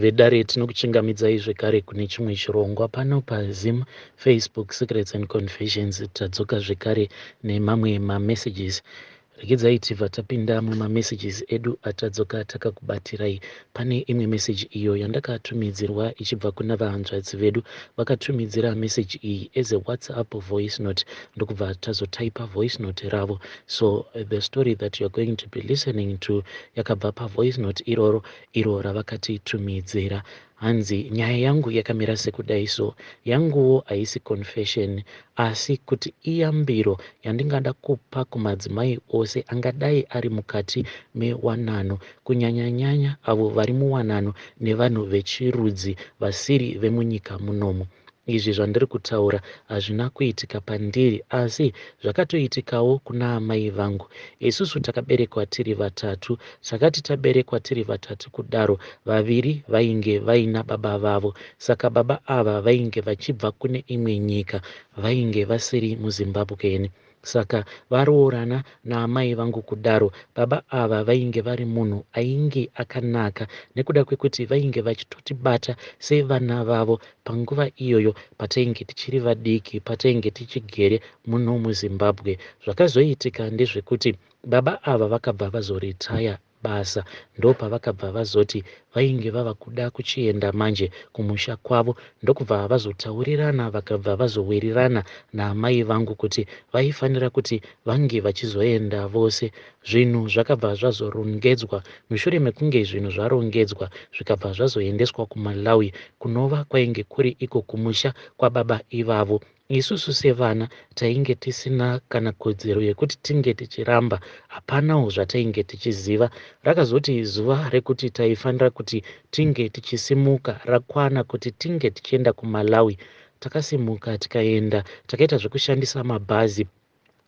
Vedare, tinokuchingamidzai zvekare kune chimwe chirongwa pano paZim Facebook Secrets and Confessions. Tadzoka zvekare nemamwe mamessages. Regedzai tibva tapinda mumamessages edu atadzoka takakubatirai. Pane imwe meseji iyo yandakatumidzirwa ichibva kuna vahanzvadzi vedu. Vakatumidzira meseji iyi as a WhatsApp voice note, ndokubva tazotaipa voice note ravo. So the story that you are going to be listening to yakabva pavoice note iroro, iro ravakatitumidzira. Hanzi, "Nyaya yangu yakamira sekudai so. Yanguwo haisi confession, asi kuti iyambiro yandingada kupa kumadzimai ose angadai ari mukati mewanano, kunyanyanyanya avo vari muwanano nevanhu vechirudzi vasiri vemunyika munomu. Izvi zvandiri kutaura hazvina kuitika pandiri, asi zvakatoitikawo kuna amai vangu. Isusu takaberekwa tiri vatatu. Takati taberekwa tiri vatatu kudaro, vaviri vainge vaina baba vavo. Saka baba ava vainge vachibva kune imwe nyika, vainge vasiri muZimbabweni. Saka varoorana naamai vangu kudaro, baba ava vainge vari munhu ainge akanaka, nekuda kwekuti vainge vachitotibata sevana vavo panguva iyoyo patainge tichiri vadiki, patainge tichigere muno muZimbabwe. Zvakazoitika ndezvekuti baba ava vakabva vazoritaya basa. Ndopavakabva vazoti vainge vava kuda kuchienda manje kumusha kwavo, ndokubva vazotaurirana, vakabva vazowirirana naamai vangu kuti vaifanira kuti vange vachizoenda vose. Zvinhu zvakabva zvazorongedzwa. Mushure mekunge zvinhu zvarongedzwa, zvikabva zvazoendeswa kuMalawi, kunova kwainge kuri iko kumusha kwababa ivavo. Isusu sevana tainge tisina kana kodzero yekuti tinge tichiramba, hapanawo zvatainge tichiziva. Rakazoti zuva rekuti taifanira kuti tinge tichisimuka rakwana kuti tinge tichienda kuMalawi, takasimuka tikaenda. Takaita zvekushandisa mabhazi.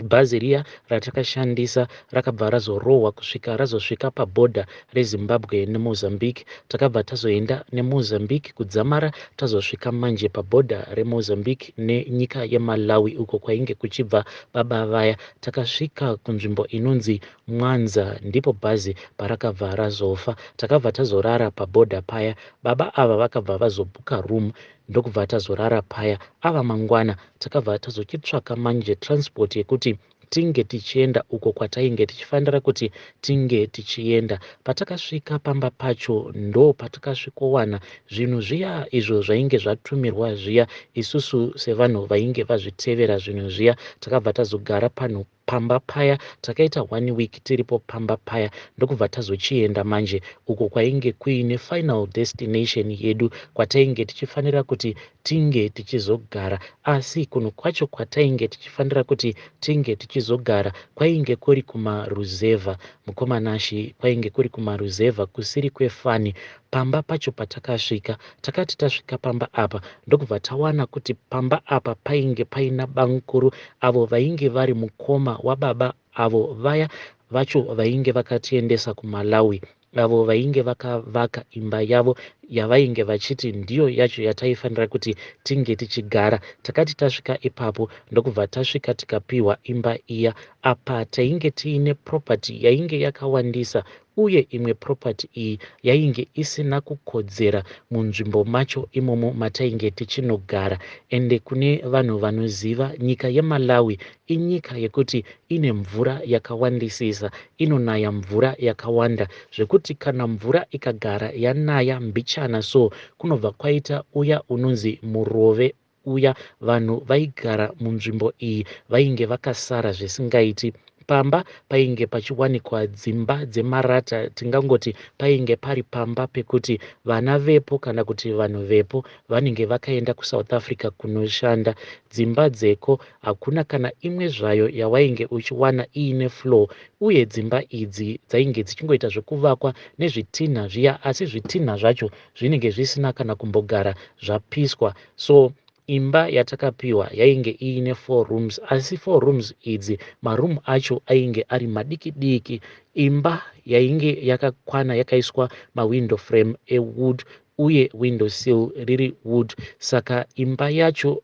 Bhazi riya ratakashandisa rakabva razorohwa kusvika razosvika pabhodha reZimbabwe neMozambique. Takabva tazoenda neMozambique kudzamara tazosvika manje pabhodha reMozambique nenyika yeMalawi, uko kwainge kuchibva baba vaya. Takasvika kunzvimbo inonzi Mwanza, ndipo bhazi parakabva razofa. Takabva tazorara pabhodha paya. Baba ava vakabva vazobhuka room, ndokubva tazorara paya. Ava mangwana, takabva tazochitsvaka manje transport yekuti tinge tichienda uko kwatainge tichifanira kuti tinge tichienda. Patakasvika pamba pacho, ndo patakasvikowana zvinhu zviya izvo zvainge zvatumirwa zviya. Isusu sevanhu vainge vazvitevera zvinhu zviya, takabva tazogara panhu pamba paya. Takaita one week tiripo pamba paya, ndokubva tazochienda manje uko kwainge kuine final destination yedu, kwatainge tichifanira kuti tinge tichizogara. Asi kunhu kwacho kwatainge tichifanira kuti tinge tichizogara kwainge kuri kumaruzevha, mukomanashi, kwainge kuri kumaruzevha kusiri kwefani. Pamba pacho patakasvika, takati tasvika pamba apa, ndokubva tawana kuti pamba apa painge paina bamukuru, avo vainge vari mukoma wababa avo vaya vacho vainge vakatiendesa kuMalawi, avo vainge vakavaka imba yavo yavainge vachiti ndiyo yacho yataifanira kuti tinge tichigara. Takati tasvika ipapo, ndokubva tasvika tikapiwa imba iya. Apa tainge tiine property yainge yakawandisa, uye imwe property iyi yainge isina kukodzera munzvimbo macho imomo matainge tichinogara. Ende kune vanhu vanoziva nyika yeMalawi, inyika yekuti ine mvura yakawandisisa, inonaya mvura yakawanda, zvekuti kana mvura ikagara yanaya mbichana so, kunobva kwaita uya unonzi murove uya. Vanhu vaigara munzvimbo iyi vainge vakasara zvisingaiti. Pamba painge pachiwanikwa dzimba dzemarata. Tingangoti painge pari pamba pekuti vana vepo kana kuti vanhu vepo vanenge vakaenda kuSouth Africa kunoshanda. Dzimba dzeko hakuna kana imwe zvayo yawainge uchiwana iine floor, uye dzimba idzi dzainge dzichingoita zvekuvakwa nezvitinha zviya, asi zvitinha zvacho zvinenge zvisina kana kumbogara zvapiswa. So imba yatakapiwa yainge iine four rooms, asi four rooms idzi, maroom acho ainge ari madiki diki. Imba yainge yakakwana, yakaiswa mawindow frame ewood, uye window sill riri wood. Saka imba yacho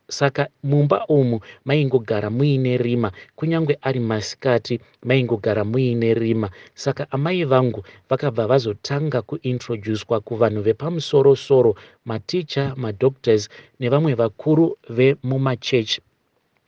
Saka mumba umu maingogara muine rima kunyange ari masikati maingogara muine rima. Saka amai vangu vakabva vazotanga kuintroducwa kuvanhu vepamusoro soro, maticha, madoctors nevamwe vakuru vemumachechi.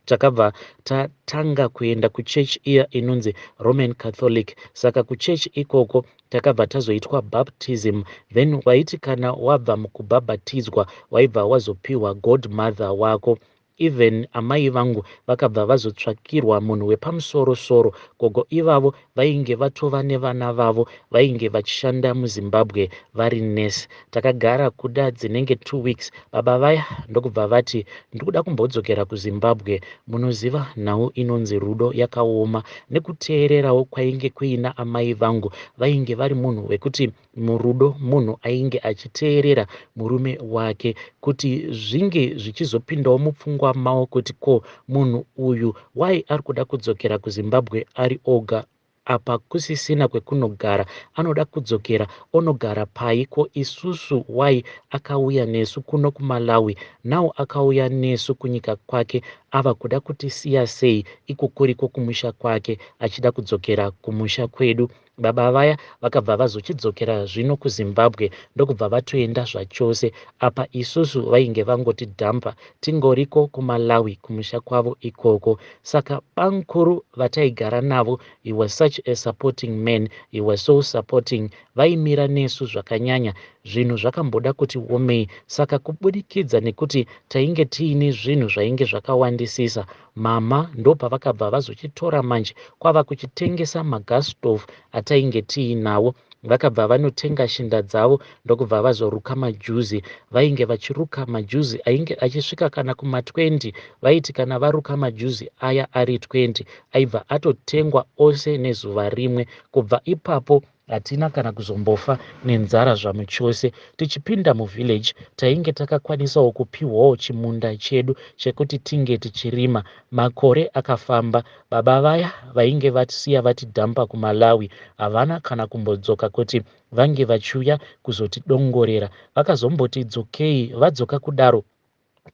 Takabva tatanga kuenda kuchechi iya inonzi Roman Catholic. Saka kuchechi ikoko takabva tazoitwa baptism then waiti kana wabva mukubhabhatidzwa waibva wazopiwa godmother wako. Even amai vangu vakabva vazotsvakirwa munhu wepamusoro soro. Gogo ivavo vainge vatova nevana vavo vainge vachishanda muZimbabwe vari nurse. Takagara kuda dzinenge two weeks baba vaya ndokubva vati ndikuda kumbodzokera kuZimbabwe. Munoziva nhau inonzi rudo yakaoma nekuteererawo kwainge kuina amai vangu vainge vari munhu wekuti murudo munhu ainge achiteerera murume wake kuti zvinge zvichizopindawo mupfungwa mavo kuti ko munhu uyu why ari kuda kudzokera kuZimbabwe ari oga apa kusisina kwekunogara anoda kudzokera onogara pai ko isusu why akauya nesu kuno kuMalawi now akauya nesu kunyika kwake ava kuda kutisiya sei iko kuriko kumusha kwake achida kudzokera kumusha kwedu Baba vaya vakabva vazochidzokera zvino kuZimbabwe ndokubva vatoenda zvachose. Apa isusu vainge vangoti dumper tingoriko kuMalawi kumusha kwavo ikoko. Saka bamkuru vataigara navo he was such a supporting man, he was so supporting. Vaimira nesu zvakanyanya. Zvinhu zvakamboda kuti womei saka kubudikidza nekuti tainge tiine zvinhu zvainge zvakawandisisa mama ndopavakabva vazochitora manje kwava kuchitengesa magas stove atainge tiinawo. Vakabva vanotenga shinda dzavo ndokubva vazoruka majuzi. Vainge vachiruka majuzi ainge achisvika kana kuma 20. Vaiti kana varuka majuzi aya ari 20 aibva atotengwa ose nezuva rimwe. Kubva ipapo hatina kana kuzombofa nenzara zvamuchose. Tichipinda muvillage tainge takakwanisawo kupihwawo chimunda chedu chekuti tinge tichirima. Makore akafamba baba vaya vainge vatisiya vatidhampa kuMalawi havana kana kumbodzoka kuti vange vachiuya kuzotidongorera. Vakazomboti dzokei vadzoka kudaro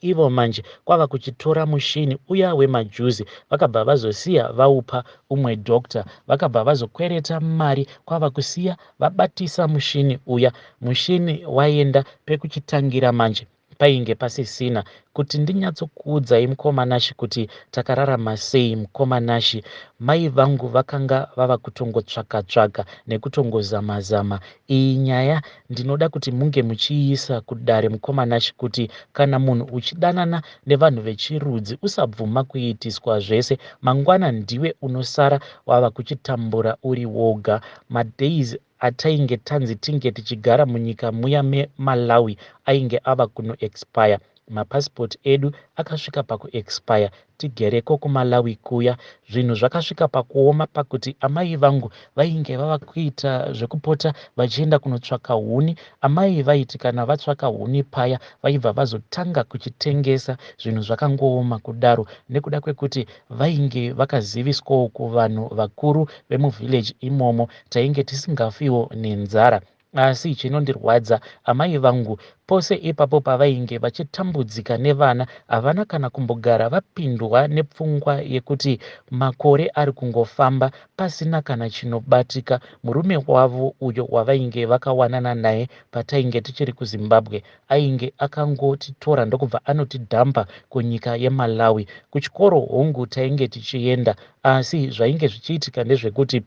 ivo manje kwava kuchitora mushini uya wemajuzi vakabva vazosiya vaupa umwe doctor. Vakabva vazokwereta mari kwava kusiya vabatisa mushini uya. Mushini waenda pekuchitangira manje painge pasisina. Kuti ndinyatsokuudzai mukoma Nashy kuti takararama sei mukoma Nashy, mai vangu vakanga vava kutongotsvaka tsvaka nekutongozama zama. Iyi nyaya ndinoda kuti munge muchiiisa kudare mukoma Nashy kuti kana munhu uchidanana nevanhu vechirudzi usabvuma kuitiswa zvese mangwana ndiwe unosara wava kuchitambura uri woga. Madays atainge tanzi tinge tichigara munyika muya meMalawi ainge ava kuno expire. Mapassport edu akasvika paku expire tigereko kuMalawi kuya. Zvinhu zvakasvika pakuoma pakuti amai vangu vainge vava kuita zvekupota vachienda kunotsvaka huni. Amai vaiti kana vatsvaka huni paya vaibva vazotanga kuchitengesa. Zvinhu zvakangooma kudaro nekuda kwekuti vainge vakaziviswawo kuvanhu vakuru vemuvillage imomo tainge tisingafiwo nenzara. Asi chinondirwadza amai vangu pose ipapo pavainge vachitambudzika nevana havana kana kumbogara vapindwa nepfungwa yekuti makore ari kungofamba pasina kana chinobatika. Murume wavo uyo wavainge vakawanana naye patainge tichiri kuZimbabwe ainge akangotitora ndokubva anotidhampa kunyika yeMalawi. Kuchikoro hongu tainge tichienda asi zvainge zvichiitika ndezvekuti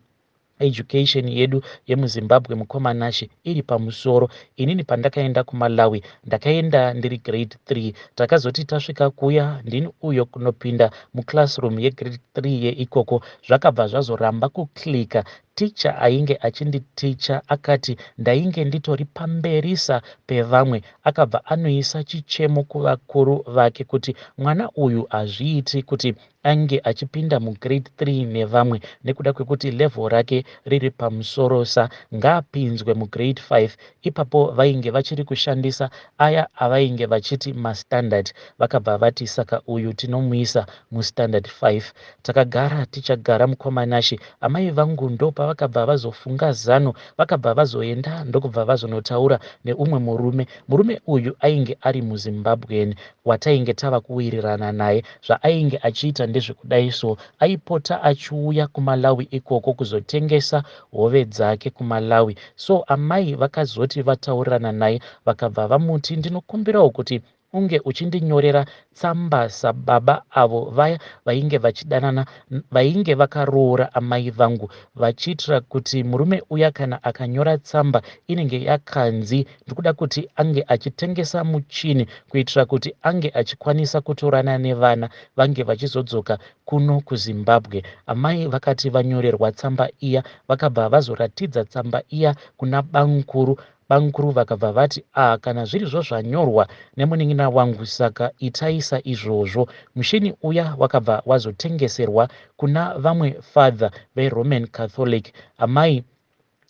Education yedu yemuZimbabwe mukoma Nashe iri pamusoro. Inini pandakaenda kuMalawi ndakaenda ndiri grade 3. Takazoti tasvika kuya ndini uyo kunopinda muclassroom yegrade 3 yeikoko zvakabva zvazoramba kuclicker. Teacher ainge achinditicha akati ndainge nditori pamberisa pevamwe akabva anoisa chichemo kuvakuru vake kuti mwana uyu hazviiti kuti ange achipinda mugrade 3 nevamwe nekuda kwekuti level rake riri pamusorosa ngaapinzwe mugrade 5. Ipapo vainge vachiri kushandisa aya avainge vachiti mastandard vakabva vati saka uyu tinomuisa mustandard 5. Takagara tichagara mukoma Nashy amai vangu ndopa Baba vakabva vazofunga zano, vakabva vazoenda ndokubva vazonotaura neumwe murume. Murume uyu ainge ari muZimbabwean watainge tava kuwirirana naye. Zvaainge achiita ndezvekudai so, aipota achiuya kuMalawi ikoko kuzotengesa hove dzake kuMalawi. So amai vakazoti vataurirana naye vakabva vamuti ndinokumbirawo kuti unge uchindinyorera tsamba sababa avo vaya vainge vachidanana vainge vakaroora amai vangu vachiitira kuti murume uya kana akanyora tsamba inenge yakanzi ndikuda kuti ange achitengesa muchini kuitira kuti ange achikwanisa kutorana nevana vange vachizodzoka kuno kuZimbabwe. Amai vakati vanyorerwa tsamba iya vakabva vazoratidza tsamba iya kuna bamkuru. Bamkuru vakabva vati, Ah kana zvirizvo zvanyorwa nemunin'ina wangu saka itai saizvozvo. Mushini uya wakabva wazotengeserwa kuna vamwe father veRoman Catholic. Amai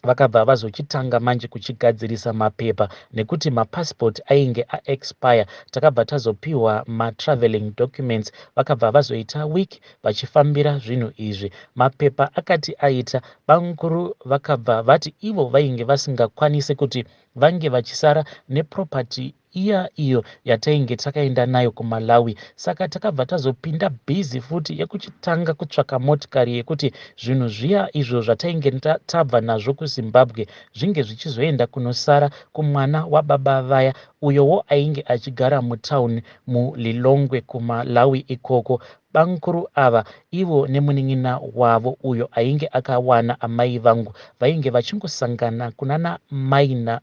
vakabva vazochitanga manje kuchigadzirisa mapepa nekuti mapassport ainge aexpire. Takabva tazopiwa matravelling documents vakabva vazoita week vachifambira zvinhu izvi. Mapepa akati aita, bamkuru vakabva vati ivo vainge vasingakwanise kuti vange vachisara neproperty iya iyo yatainge takaenda nayo kuMalawi. Saka takabva tazopinda busy futi yekuchitanga kutsvaka motikari yekuti zvinhu zviya izvo zvatainge tabva nazvo kuZimbabwe zvinge zvichizoenda kunosara kumwana wababa vaya uyowo ainge achigara mutown muLilongwe kuMalawi ikoko. Bamkuru ava ivo nemunin'ina wavo uyo ainge akawana amai vangu vainge vachingosangana kunana mai na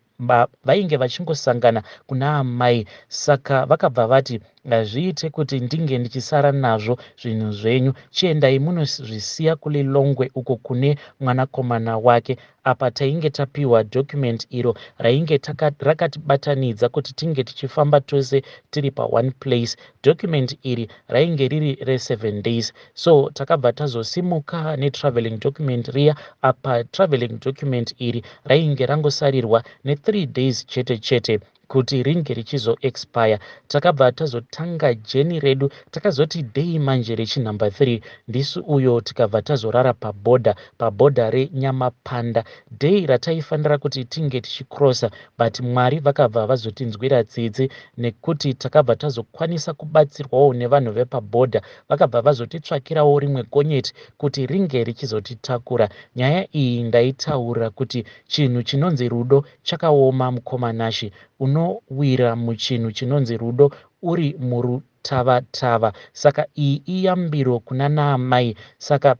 vainge vachingosangana kuna amai saka vakabva vati hazviite kuti ndinge ndichisara nazvo zvinhu zvenyu chiendai munozvisiya kuLilongwe uko kune mwanakomana wake Apa tainge tapiwa document iro rainge rakatibatanidza kuti tinge tichifamba tose tiri pa one place. Document iri rainge riri re seven days. So takabva tazosimuka ne travelling document riya apa travelling document iri rainge rangosarirwa ne three days chete chete. Kuti ringe richizo expire. Takabva tazotanga journey redu takazoti day manje rechi number 3 ndisu uyo tikabva tazorara paborder paborder re Nyamapanda. Day rataifanira kuti tinge tichicrosser but Mwari vakabva vazotinzwira tsitsi nekuti takabva tazokwanisa kubatsirwawo nevanhu vepaborder vakabva vazotitsvakirawo rimwe gonyeti kuti ringe richizotitakura. Nyaya iyi ndaitaura kuti chinhu chinonzi rudo chakaoma mukoma Nashy unowira muchinhu chinonzi rudo uri murutavatava saka iyi iyambiro kuna naamai saka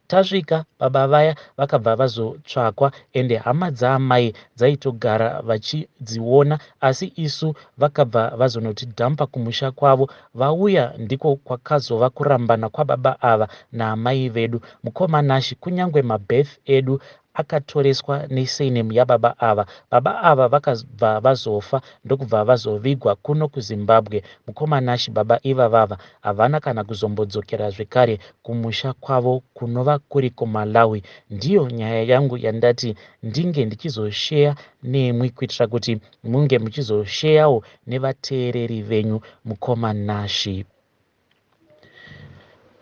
tasvika baba vaya vakabva vazotsvakwa ende hama dzaamai dzaitogara vachidziona asi isu vakabva vazonotidhampa kumusha kwavo vauya ndiko kwakazova kurambana kwababa ava naamai vedu mukoma Nashy kunyangwe mabirth edu akatoreswa nesurname yababa ava. Baba ava vakabva vazofa ndokubva vazovigwa kuno kuZimbabwe. Mukoma Nashy baba ivavava havana kana kuzombodzokera zvekare kumusha kwavo kunova kuri kuMalawi. Ndiyo nyaya yangu yandati ndinge ndichizosheya nemwi kuitira kuti munge muchizosheyawo nevateereri venyu mukoma Nashy.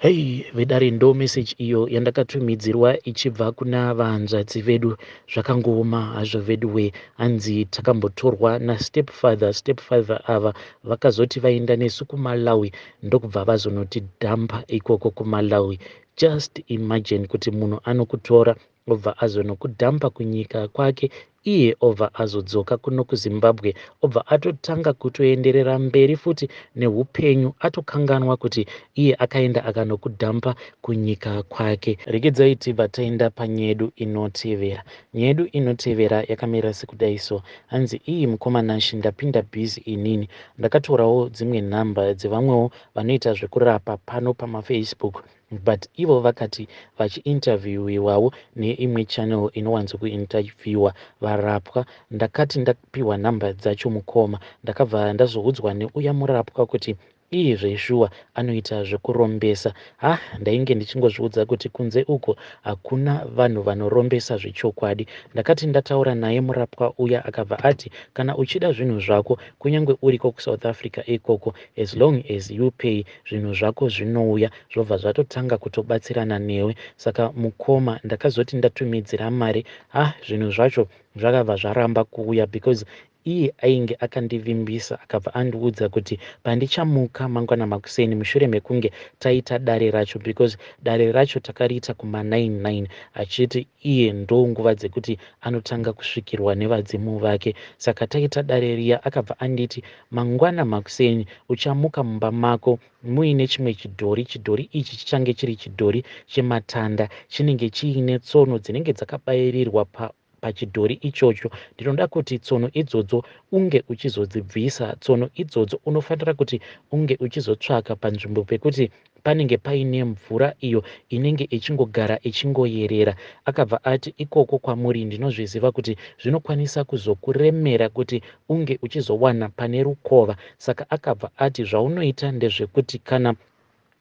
Hey vedare ndo message iyo yandakatumidzirwa ichibva kuna vahanzvadzi vedu zvakangooma hazvo veduwe hanzi takambotorwa nastep father step father ava vakazoti vaenda nesu kumalawi ndokubva vazonotidhampa ikoko kumalawi just imagine kuti munhu anokutora obva azonokudhampa kunyika kwake iye obva azodzoka kuno kuZimbabwe obva atotanga kutoenderera mberi futi nehupenyu atokanganwa kuti iye akaenda akanokudhampa kunyika kwake. Regedzai tibva taenda panyedu inotevera. Nyedu inotevera yakamira sekudai so. Hanzi ii mukoma Nashy ndapinda busy inini. Ndakatorawo dzimwe number dzevamwewo vanoita zvekurapa pano pamafacebook but ivo vakati vachiinterviewiwawo neimwe channel inowanzo kuinterviewer varapwa ndakati ndapiwa number dzacho mukoma ndakabva ndazoudzwa neuya murapwa kuti Iye zveshuwa anoita zvekurombesa. Hah ndainge ndichingozviudza kuti kunze uko hakuna vanhu vanorombesa zvechokwadi. Ndakati ndataura naye murapwa uya akabva ati kana uchida zvinhu zvako kunyange uriko kuSouth Africa ikoko as long as you pay zvinhu zvako zvinouya zvobva zvatotanga kutobatsirana newe. Saka mukoma ndakazoti ndatumidzira mari hah zvinhu zvacho zvakabva zvaramba kuuya because Iye ainge akandivimbisa akabva andiudza kuti pandichamuka mangwana makuseni mushure mekunge taita dare racho because dare racho takariita kuma nine nine achiti iye ndonguva dzekuti anotanga kusvikirwa nevadzimu vake saka taita dare riya akabva anditi mangwana makuseni uchamuka mumba mako muine chimwe chidhori chidhori ichi chichange chiri chidhori chematanda chinenge chiine tsono dzinenge dzakabairirwa pa pachidhori ichocho ndinoda kuti tsono idzodzo unge uchizodzibvisa tsono idzodzo unofanira kuti unge uchizotsvaka panzvimbo pekuti panenge paine mvura iyo inenge ichingogara ichingoyerera akabva ati ikoko kwamuri ndinozviziva kuti zvinokwanisa kuzokuremera kuti unge uchizowana pane rukova saka akabva ati zvaunoita ndezvekuti kana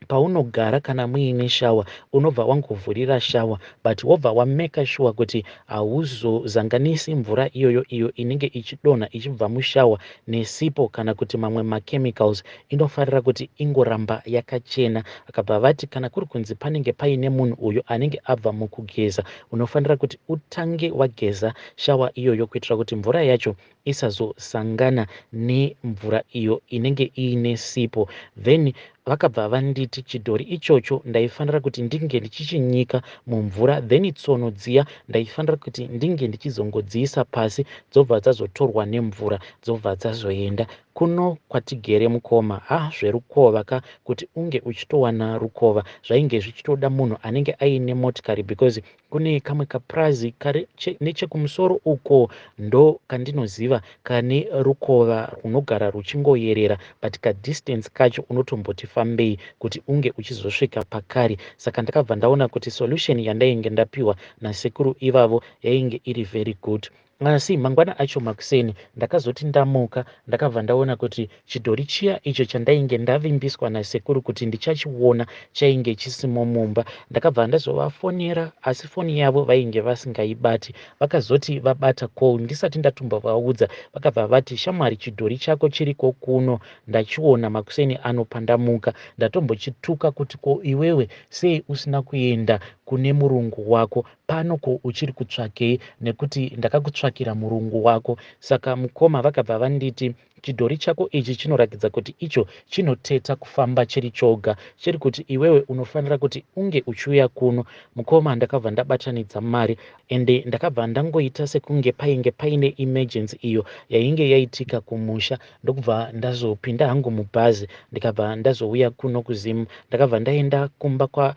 Paunogara kana muine shower unobva wangovhurira shower but wobva wamaker sure kuti hauzozanganisi mvura iyoyo iyo inenge ichidonha ichibva mushower nesipo kana kuti mamwe machemicals inofanira kuti ingoramba yakachena. Akabva vati kana kuri kunzi panenge paine munhu uyo anenge abva mukugeza unofanira kuti utange wageza shower iyoyo kuitira kuti mvura yacho isazosangana nemvura iyo inenge iine sipo then vakabva vanditi chidhori ichocho ndaifanira kuti ndinge ndichichinyika mumvura then tsono dziya ndaifanira kuti ndinge ndichizongodziisa pasi dzobva dzazotorwa nemvura dzobva dzazoenda kuno kwatigere mukoma ha zverukova ka kuti unge uchitowana rukova zvainge zvichitoda munhu anenge aine motikari because Kune kamwe kapurazi kari nechekumusoro uko ndo kandinoziva kane rukova rwunogara rwuchingoyerera but kadistance kacho unotomboti fambei kuti unge uchizosvika pakari. Saka ndakabva ndaona kuti solution yandainge ndapiwa nasekuru ivavo yainge iri very good. Asi mangwana acho makuseni ndakazoti ndamuka ndakabva ndaona kuti chidhori chiya icho chandainge ndavimbiswa nasekuru kuti ndichachiona chainge chisimo mumba. Ndakabva ndazovafonera asi foni yavo vainge vasingaibati. Vakazoti vabata call ndisati ndatombovaudza vakabva vati shamwari chidhori chako chiriko kuno ndachiona makuseni ano pandamuka. Ndatombochituka kuti ko iwewe sei usina kuenda kune murungu wako pano ko uchiri kutsvakei nekuti ndakakutsvakira murungu wako saka mukoma vakabva vanditi chidhori chako ichi chinorakidza kuti icho chinoteta kufamba chiri choga chiri kuti iwewe unofanira kuti unge uchiuya kuno mukoma ndakabva ndabatanidza mari ende ndakabva ndangoita sekunge painge paine emergency iyo yainge yaitika kumusha ndokubva ndazopinda hangu mubhazi ndikabva ndazouya kuno kuZim ndakabva ndaenda kumba kwa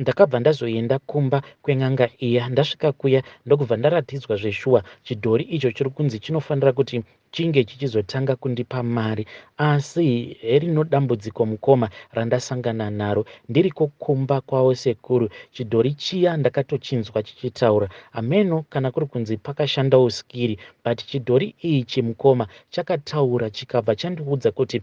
Ndakabva ndazoenda kumba kwen'anga iya ndasvika kuya ndokubva ndaratidzwa zveshuwa chidhori icho chiri kunzi chinofanira kuti chinge chichizotanga kundipa mari asi herino dambudziko mukoma randasangana naro ndiriko kumba kwavo sekuru chidhori chiya ndakatochinzwa chichitaura hameno kana kuri kunzi pakashandawo skiri but chidhori ichi mukoma chakataura chikabva chandiudza kuti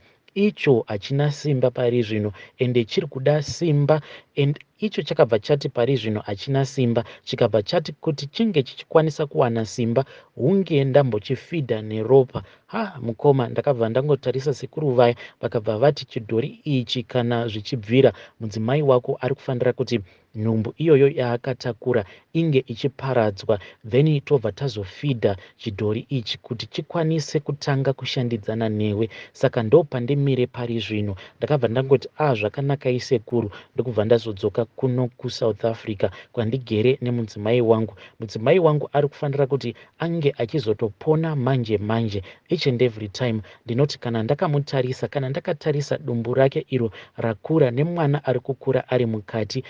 Icho hachina simba parizvino ende chiri kuda simba and icho chakabva chati parizvino hachina simba chikabva chati kuti chinge chichikwanisa kuwana simba hunge ndambochifidha neropa ha mukoma ndakabva ndangotarisa sekuru vaya vakabva vati chidhori ichi kana zvichibvira mudzimai wako ari kufanira kuti nhumbu iyoyo yaakatakura inge ichiparadzwa then tobva tazofidha chidhori ichi kuti chikwanise kutanga kushandidzana newe saka ndopandimire pari zvino. Ndakabva ndangoti ah zvakanakai sekuru ndokubva ndazodzoka kuno kuSouth Africa kwandigere nemudzimai wangu. Mudzimai wangu ari kufanira kuti ange achizotopona manje manje each and every time ndinoti kana ndakamutarisa kana ndakatarisa dumbu rake iro rakura nemwana ari kukura ari mukati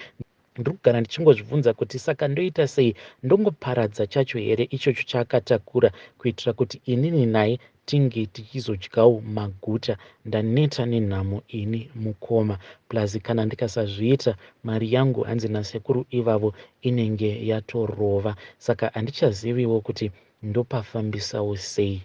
ndiri kugara ndichingozvibvunza kuti saka ndoita sei ndongoparadza chacho here ichocho chaakatakura kuitira kuti inini naye tinge tichizodyawo maguta ndaneta nenhamo ini mukoma plus kana ndikasazviita mari yangu hanzi nasekuru ivavo inenge yatorova saka handichaziviwo kuti ndopafambisawo sei.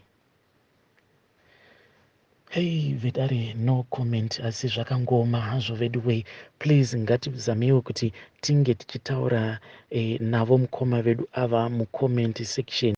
Hey vedare, no comment, asi zvakangooma hazvo veduway. Please, ngatizameiwo kuti tinge tichitaura navo mukoma vedu ava mucomment section.